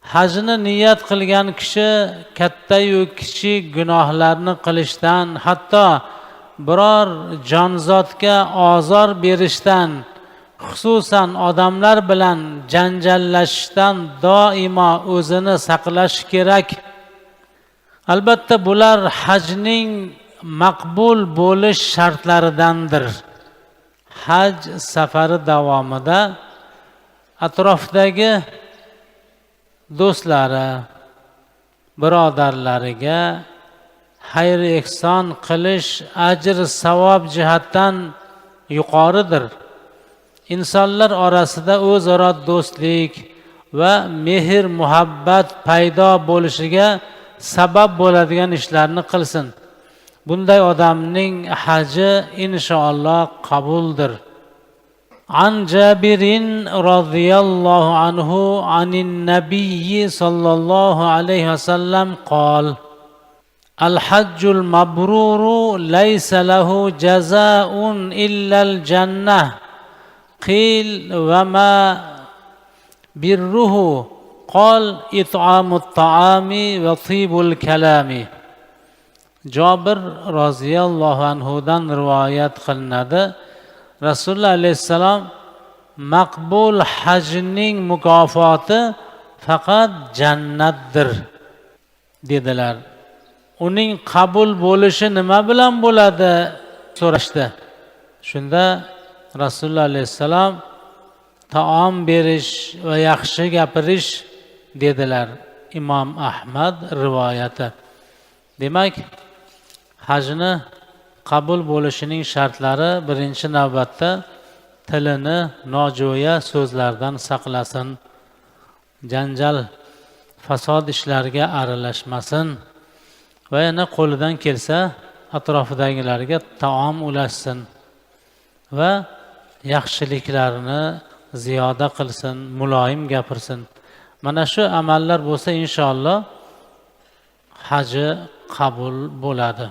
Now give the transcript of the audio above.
Hajni niyat qilgan kishi kattayu kichik gunohlarni qilishdan, hatto biror jonzotga ozor berishdan, xususan odamlar bilan janjallashishdan doimo o'zini saqlashi kerak. Albatta, bular hajning maqbul bo'lish shartlaridandir. Haj safari davomida atrofdagi do'stlari, birodarlariga xayr ehson qilish ajr savob jihatdan yuqoridir. Insonlar orasida o'zaro do'stlik va mehr muhabbat paydo bo'lishiga sabab bo'ladigan ishlarni qilsin. Bunday odamning haji inshaalloh qabuldir. عن جابر رضي الله عنه عن النبي صلى الله عليه وسلم قال: الحج المبرور ليس له جزاء إلا الجنة. قيل: وما بره؟ قال: إطعام الطعام وطيب الكلام. Jobir roziyallohu anhudan rivoyat qilinadi, Rasululloh alayhissalom: "Maqbul hajning mukofoti faqat jannatdir", dedilar. "Uning qabul bo'lishi nima bilan bo'ladi?" so'rashdi. Shunda Rasululloh alayhissalom: "Taom berish va yaxshi gapirish", dedilar. Imom Ahmad rivoyati. Demak, hajni qabul bo'lishining shartlari birinchi navbatda tilini nojo'ya so'zlardan saqlasin, janjal fasod ishlarga aralashmasin va yana qo'lidan kelsa atrofidagilarga taom ulashsin va yaxshiliklarni ziyoda qilsin, muloyim gapirsin. Mana shu amallar bo'lsa, inshaalloh haji qabul bo'ladi.